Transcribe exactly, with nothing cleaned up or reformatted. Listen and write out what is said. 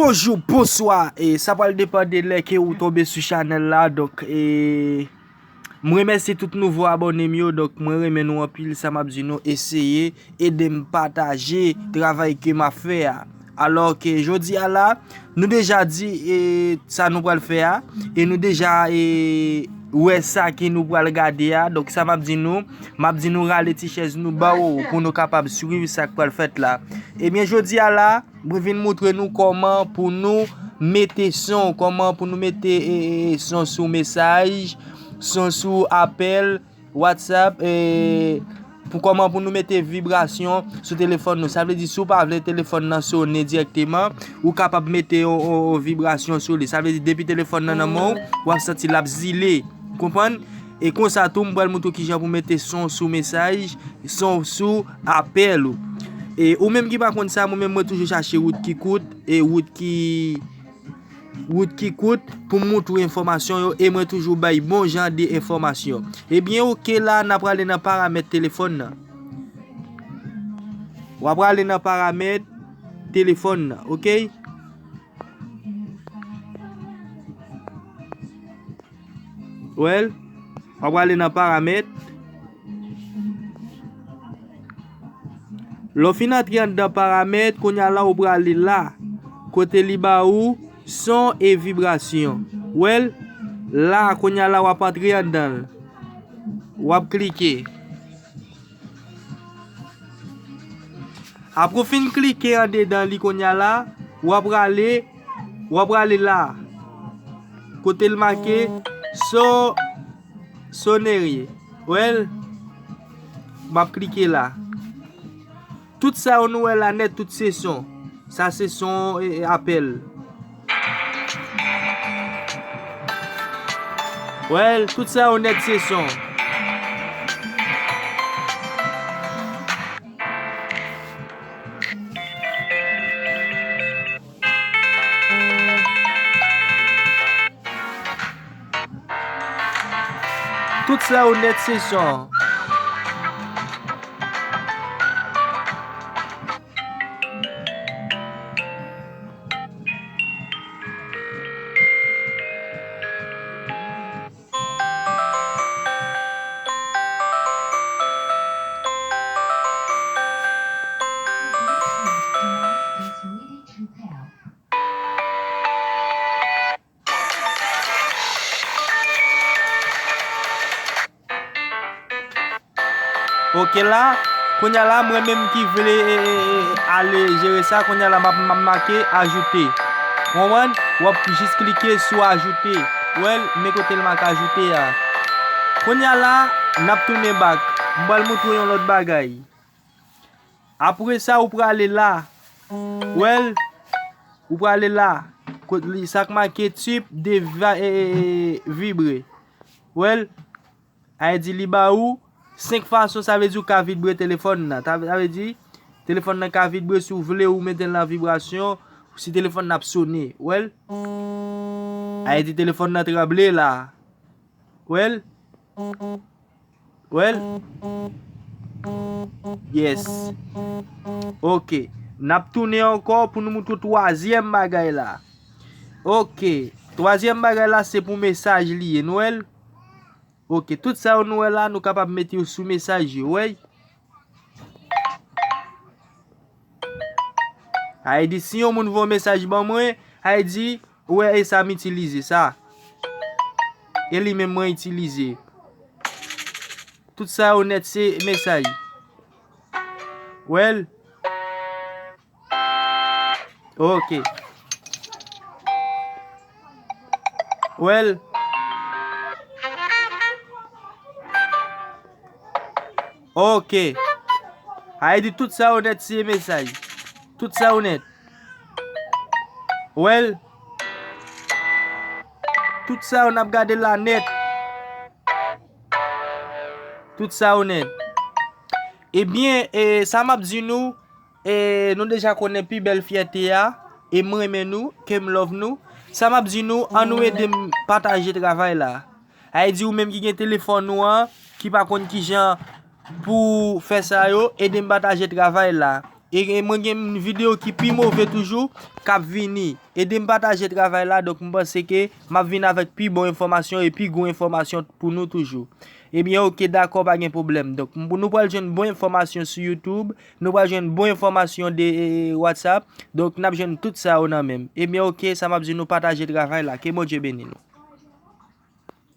Bonjou, bonswa. E sa pral depann de lè ke ou tonbe sou chanèl la. Donk, e, mwen remèsye tout nouvo abòne m yo. Donk, mwen renmen nou anpil. Sa m ap di nou, eseye ede m pataje travay ke m ap fè a. Alò ke jodi a la, nou deja di, e, sa nou pral fè a. E nou deja, e, wè sa ke nou pral gade a. Donk, sa m ap di nou, m ap di nou rale ti chèz nou ba w pou nou kapab swiv sa k pral fèt la. Ebyen, jodi a la, mwen vin moutre nou kòman pou nou mete son, kòman pou nou mete, e, e, e, son sou mesaj, son sou apèl, WhatsApp, e, pou kòman pou nou mete vibrasyon sou telefòn nou. Sa vle di, si w pa vle telefòn nan sonnen dirèkteman, ou kapab mete yon, yon, yon vibrasyon sou li. Sa vle di, depi telefòn nan nan men w, w ap santi l ap zile. Konprann? E konsa tou, m pral moutre w kijan pou mete son sou mesaj, son sou apèl ou. E ou menm ki pa konn sa, mwen menm mwen toujou chache wout ki kout e wout ki, wout ki kout pou m moutre w enfòmasyon yo, e mwen toujou bay bon jan de enfòmasyon. Ebyen, oke, la n a prale nan paramèt telefòn nan. W a prale nan paramèt telefòn nan, oke? Well, w a prale nan paramèt. Lè w fin antre anndan paramèt, kounye a la ou prale la, kote li ba ou son e vibrasyon. Well, la kounye a la w ap antre anndan l. W ap klike. Apre w fin klike andedan li kounye a la, w ap prale, w ap prale la. Kote l make so, soneri. Well, m ap klike la. Tout sa yo nou wè la nèt, tout se son. Sa se son, e, e, apèl. Well, tout sa yo nèt se son. Tout sa yo nèt se son. Oke la, kounye a la, mwen menm ki vle, e, e, e, ale jere sa, kounye a la, m ap, m ap make ajoute. Konprann? W ap jis klike sou ajoute. Well, men kote l make ajoute a. Kounye a la, n ap tounen back. M pral moutre w yon lòt bagay. Apre sa, ou prale la. Well, ou prale la. Kot li, sa k make tip de va-, e, e, e, vibre. Well, a di li ba ou senk fason, sa vle di ou ka vibre telefòn nan. Ta, sa vle di, telefòn nan ka vibre si w vle ou mete l nan vibrasyon, si telefòn nan ap sone. Well, a di telefòn nan tranble la. Well, well, yes. Oke. N ap tounen ankò pou nou moutre w twazyèm bagay la. Oke. Twazyèm bagay la, se pou mesaj li ye, nou wè l? Oke, tout sa yo nou wè la, nou kapab mete yo sou mesaj yo, wè. A di, si yon moun voye mesaj ban mwen, a di, ou wè, e sa m itilize, sa. E li menm mwen itilize. Tout sa yo nèt se mesaj. Well. Ok. Well. Ok. A di tout sa yo nèt se mesaj. Tout sa yo nèt. Well. Tout sa yo n ap gade la nèt. Tout sa yo nèt. Ebyen, e, sa m ap di nou, e, nou deja konnen pi bèl fyète a, e m renmen nou, ke m love nou. Sa m ap di nou, ann nou ede m pataje travay la. A di ou menm ki gen telefòn ou an, ki pa konn kijan pou fè sa yo, ede m pataje travay la. E, e mwen gen videyo ki pi move toujou k ap vini. Ede m pataje travay la, donk m panse ke m ap vin avèk pi bon enfòmasyon e pi gwo enfòmasyon pou nou toujou. Ebyen, oke, dakò, pa gen pwoblèm. Donk, m- nou pral jwenn bon enfòmasyon sou YouTube, nou pral jwenn bon enfòmasyon de e, WhatsApp. Donk, n ap jwenn tout sa yo nan menm. Ebyen, oke, sa m ap di nou, pataje travay la. Ke Bondye beni nou.